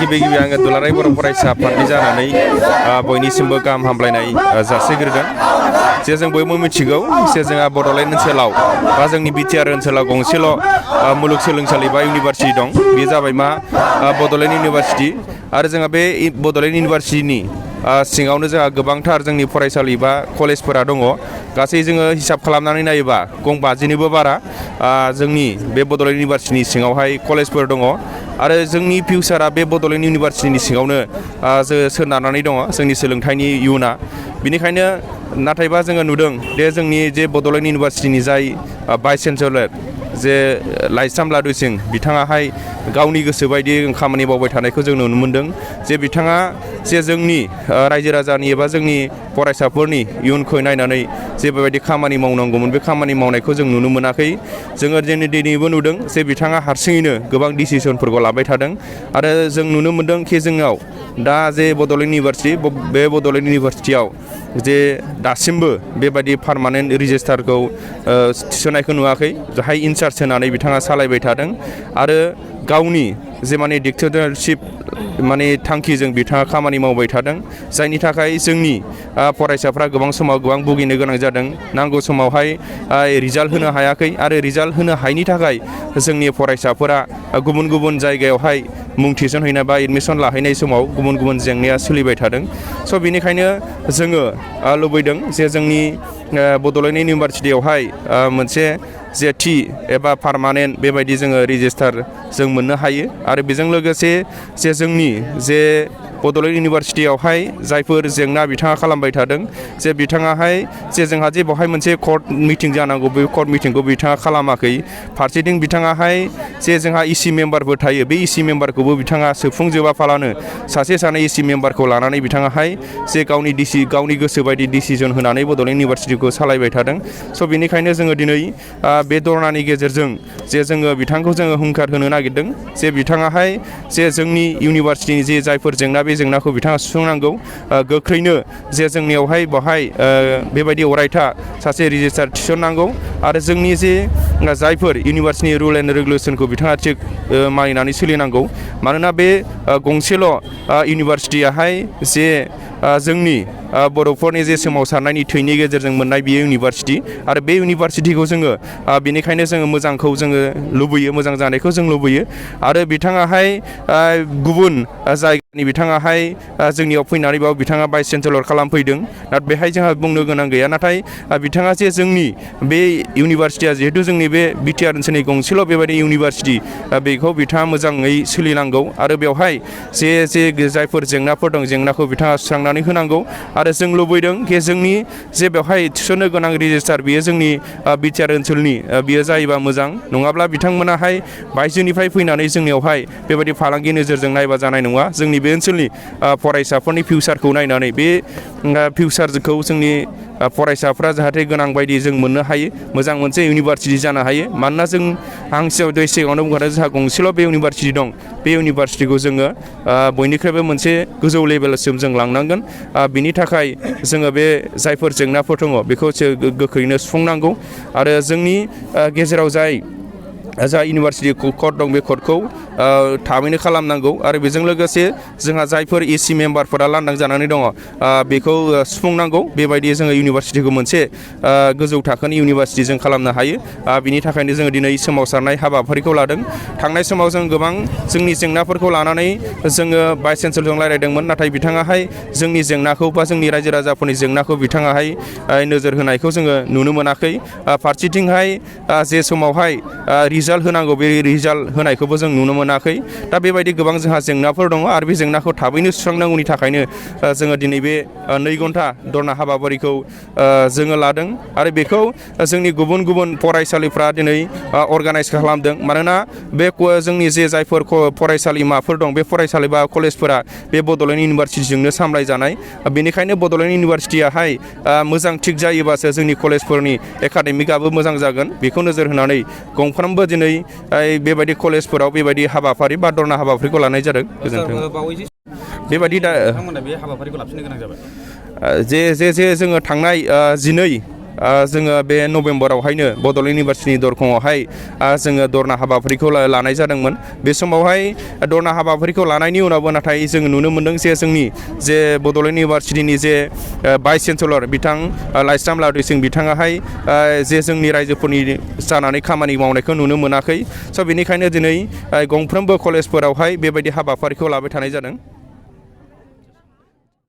गिबि आङो दुलाराय बर' फरायसा आफादनि जानानै बयनिसिमबो गाहाम हामलायनाय जासिग्रोदों। जे जों बयबो मिथिगौ जे जोंहा बड'लेण्ड ओनसोलाव बा जोंनि बिटिआर ओनसोलाव गंसेल' मुलुगसोलोंसालि बा इउनिभारसिटि दं। बे जाबाय मा बड'लेण्ड इउनिभारसिटि। आरो जोंहा बे बड'लेण्ड इउनिभारसिटिनि सिङावनो जोंहा गोबांथार जोंनि फरायसालि बा कलेजफोरा दङ। गासै जोङो हिसाब खालामनानै नायोबा गं 50निबो बारा जोंनि बे बड'लेण्ड इउनिभारसिटिनि सिङावहाय कलेजफोर दङ। आरो जोंनि फिउचारा बे बड'लेण्ड इउनिभारसिटिनि सिङावनो सोनारनानै दङ जोंनि सोलोंथाइनि इयुना। बेनिखायनो नाथायबा जोङो नुदों दे जोंनि जे बड'लेण्ड इउनिभारसिटिनि जाय भाइस चेन्सेलर जे लाइस्राम लादु सिं बिथाङाहाय गावनि गोसो बायदि खामानि मावबाय थानायखौ जों नुनो मोनदों। जे बिथाङा जे जोंनि रायजो राजानि एबा जोंनि फरायसाफोरनि इयुनखौ नायनानै जे बेबायदि खामानि मावनांगौमोन बे खामानि मावनायखौ जों नुनो मोनाखै। जोङो दिनैबो नुदों जे बिथाङा हारसिङैनो गोबां डिसिसनफोरखौ लाबाय थादों। आरो जों नुनो मोनदों कि जोंनाव दा जे बड'लेण्ड इउनिभारसिटि बे बड'लेण्ड इउनिभारसिटियाव जे दासिमबो बेबायदि पार्मानेन्ट रेजिस्टारखौ थिसननायखौ नुवाखै। जाहाय इनचार्ज होनानै बिथाङा सालायबाय थादों। आरो गावनि जे माने डिक्टेटरशिप माने थांखिजों बिथाङा खामानि मावबाय थादों। जायनि थाखाय जोंनि फरायसाफ्रा गोबां समाव गोबां भुगिनो गोनां जादों। नांगौ समावहाय रिजाल्ट होनो हायाखै। आरो रिजाल्ट होनो हायैनि थाखाय जोंनि फरायसाफोरा गुबुन गुबुन जायगायावहाय मुं थिसनहैनाय बा एडमिसन लाहैनाय समाव गुबुन गुबुन जेंनाया सोलिबाय थादों। स' बेनिखायनो जोङो लुबैदों जे जोंनि बड'लेण्ड इउनिभारसिटियावहाय मोनसे जे थि एबा पार्मानेन्ट बेबायदि जोङो रेजिस्टार जों मोननो हायो। आरो बेजों लोगोसे जे जोंनि जे बड'लेण्ड इउनिभारसिटियावहाय जायफोर जेंना बिथाङा खालामबाय थादों जे बिथाङाहाय जे जोंहा जे बेवहाय मोनसे कर्ट मिटिं जानांगौ बे कर्ट मिटिंखौ बिथाङा खालामाखै। फारसेथिं बिथाङाहाय जे जोंहा इसि मेम्बारफोर थायो बे इसि मेम्बारखौबो बिथाङा सोफुंजोबाफालानो सासे सानै इसि मेम्बारखौ लानानै बिथाङाहाय जे गावनि गोसो बायदि डिसिजन होनानै बड'लेण्ड इउनिभारसिटिखौ सालायबाय थादों। स' बेनिखायनो जोङो दिनै बे धरनानि गेजेरजों जे जोङो बिथांखौ जोङो हुंखार होनो नागिरदों जे बिथाङाहाय जे जोंनि इउनिभारसिटिनि जे जायफोर जेंना बे जेंनाखौ बिथाङा सुस्रांनांगौ। गोख्रैनो जे जोंनियावहाय बेवहाय बेबायदि अरायथा सासे रेजिस्ट्रार थिसननांगौ। आरो जोंनि जे जायफोर इउनिभारसिटिनि रुल एन्ड रेगुलेसनखौ बिथाङा थिग मानिनानै सोलिनांगौ। मानोना बे गंसेल' इउनिभारसिटियाहाय जे जोंनि बर'फोरनि जे सोमावसारनायनि थैनि गेजेरजों मोननाय बियो इउनिभारसिटि। आरो बे इउनिभारसिटिखौ जोङो बेनिखायनो जोङो मोजांखौ जोङो लुबैयो, मोजां जानायखौ जों लुबैयो। आरो बिथाङाहाय गुबुन जायगानि बिथाङाहाय जोंनियाव फैनानै बेयाव बिथाङा भाइस चेन्सेलर खालामफैदों। दा बेहाय जोंहा बुंनो गोनां गैया। नाथाय बिथाङा जे जोंनि बे इउनिभारसिटिया जिहेथु जोंनि बे बिटिआर ओनसोलनि गंसेल' बेबायदि इउनिभारसिटि बेखौ बिथाङा मोजाङै सोलिनांगौ। आरो बेवहाय जे जायफोर जेंनाफोर दं जेंनाखौ बिथाङा सुस्रांनानै होनांगौ। आरो जों लुबैदों कि जोंनि जे बेवहाय थिसननो गोनां रेजिस्टार बियो जोंनि बिटिआर ओनसोलनि बियो जायोबा मोजां। नङाब्ला बिथांमोनाहाय बायजोनिफ्राय फैनानै जोंनियावहाय बेबायदि फालांगि नोजोरजों नायबा जानाय नङा। जोंनि बे ओनसोलनि फरायसाफोरनि फिउचारखौ नायनानै बे फिउचारखौ जोंनि फरायसाफ्रा जाहाथे गोनां बायदि जों मोननो हायो, मोजां मोनसे इउनिभारसिटि जानो हायो। मानोना आं सिगाङावनो बुंखादों जोंहा गंसेल' बे इउनिभारसिटि दं। बे इउनिभारसिटिखौ जोङो बयनिख्रुइबो मोनसे गोजौ लेभेलसिम जों लांनांगोन। बिनि थाखाय जोङो बे जायफोर जेंनाफोर दङ बेखौ गोख्रैनो सुफुंनांगौ। आरो जोंनि गेजेराव जा इउनिभारसिटि कर्ट दं बे कर्टखौ थाबैनो खालामनांगौ। आरो बेजों लोगोसे जोंहा जायफोर एसि मेम्बारफोरा लांदां जानानै दङ बेखौ सुफुंनांगौ। बेबायदि जोङो इउनिभारसिटिखौ मोनसे गोजौ थाखोनि इउनिभारसिटि जों खालामनो हायो। बिनि थाखायनो जोङो दिनै सोमावसारनाय हाबाफारिखौ लादों। थांनाय समाव जों गोबां जोंनि जेंनाफोरखौ लानानै जोङो भाइस चेन्सेलरजों रायज्लायदोंमोन। नाथाय बिथाङाहाय जोंनि जेंनाखौ बा जोंनि रायजो राजाफोरनि जेंनाखौ बिथाङाहाय नोजोर होनायखौ जोङो नुनो मोनाखै। फारसेथिंहाय जे समावहाय रिजाल्ट होनांगौ बे रिजाल्ट होनायखौबो जों नुनो मोनाखै। दा बेबायदि गोबां जोंहा जेंनाफोर दङ। आरो बे जेंनाखौ थाबैनो सुस्रांनांगौनि थाखायनो जोङो दिनै बे 2 घन्टा धरना हाबाफारिखौ जोङो लादों। आरो बेखौ जोंनि गुबुन गुबुन फरायसालिफ्रा दिनै अर्गानाइज खालामदों। मानोना बे जोंनि जे जायफोर फरायसालिमाफोर दं बे फरायसालि बा कलेजफोरा बे बड'लेण्ड इउनिभारसिटिजोंनो सामलायजानाय। बेनिखायनो बड'लेण्ड इउनिभारसिटियाहाय मोजां थिग जायोबासो जोंनि कलेजफोरनि एकाडेमिकआबो मोजां जागोन। बेखौ नोजोर होनानै गंफ्रोमबो दिनै बेबायदि कलेजफोराव बेबायदि हाबाफारि बा धरना हाबाफारिखौ लानाय जादों। गोजोन्थों। बेबायदि दा बिथांमोना बे हाबाफारिखौ लाफिननो गोनां जाबाय। जे जोङो थांनाय 12 जोङो बे नभेम्बरावहायनो बड'लेण्ड इउनिभारसिटिनि दरखंआवहाय जोङो धरना हाबाफारिखौ लानाय जादोंमोन। बे समावहाय धरना हाबाफारिखौ लानायनि उनावबो नाथाय जों नुनो मोनदों जे जोंनि जे बड'लेण्ड इउनिभारसिटिनि जे भाइस चेन्सेलर बिथां लाइस्राम लावरिसिं बिथाङाहाय जे जोंनि रायजोफोरनि जानानै खामानि मावनायखौ नुनो मोनाखै। स' बेनिखायनो दिनै गंफ्रोमबो कलेजफोरावहाय बेबायदि हाबाफारिखौ लाबाय थानाय जादों।